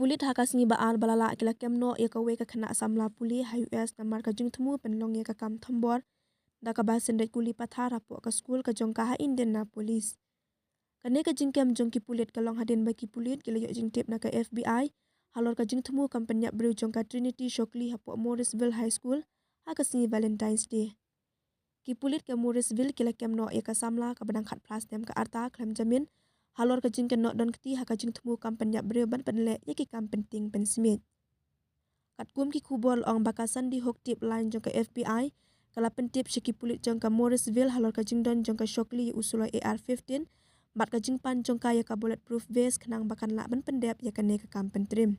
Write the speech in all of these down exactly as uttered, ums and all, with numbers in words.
Pulit ha ka sngi ba ar ba la lah ki la kem noh ïa kawei ka khynnah samla pule ha U S namar ka jingthmu pynlong ïa ka kam thombor da kaba synreit kuli pathar hapoh ka skul ka jong ka ha Indianapolis. Kane ka jingkem jong ki pulit ka long hadien ba ki pulit ki la ïoh jingtip na ka F B I halor ka jingthmu kam pynïap briew jong ka Trinity Shokli hapoh Morrisville High School ha ka sngi Valentine's Day. Ki pulit ka Morrisville ki la kem noh ïa ka samla kaba dang khatphra snem ka rta khlem jamin halor ka jingkynnoh don kti ha ka jingthmu kam pynïap briew ban pynleh ïa ki kam pyntieng pynsmiej. Katkum ki khubor la ong ba ka Sandy Hook tip line jong ka F B I ka la pyntip sha ki pulit jong ka Morrisville halor ka jingdon jong ka Shokli ïa u suloi A R fifteen bad ka jingpan jong ka ïa ka bulletproof vest khnang ba kan lah ban pyndep ïa kane ka kam pyntriem.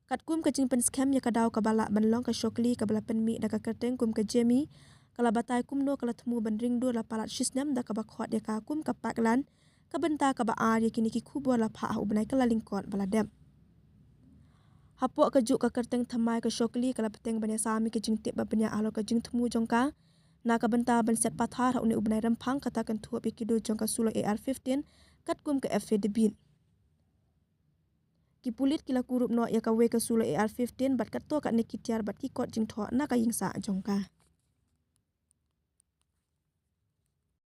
Katkum ka jingpynskhem ïa ka daw kaba lah ban long, ka Shokli kaba la pynmih da ka kyrteng kum ka Jamie ka la batai kumno ka la thmu ban ring dur la palat shisnem da kaba khot ïa ka kum ka Paklan. Ka bynta kaba ar ïa kine ki khubor la phah ha u bnai Kyllalyngkot ba la dep. Hapoh kajuh ka kyrteng thymmai, ka Shokli ka la bteng ban ïasam ïa ka jingtip ba bniah halor ka jingthmu jong ka na ka bynta ban siat pathar ha une u bnai rymphang, kata kynthup ïa ki dur jong ka suloi A R fifteen katkum ka affidavit. Ki pulit ki la kurup noh ïa kawei ka suloi A R fifteen bad katto katne ki tiar bad ki kot jingthoh na ka ïingsah jong ka.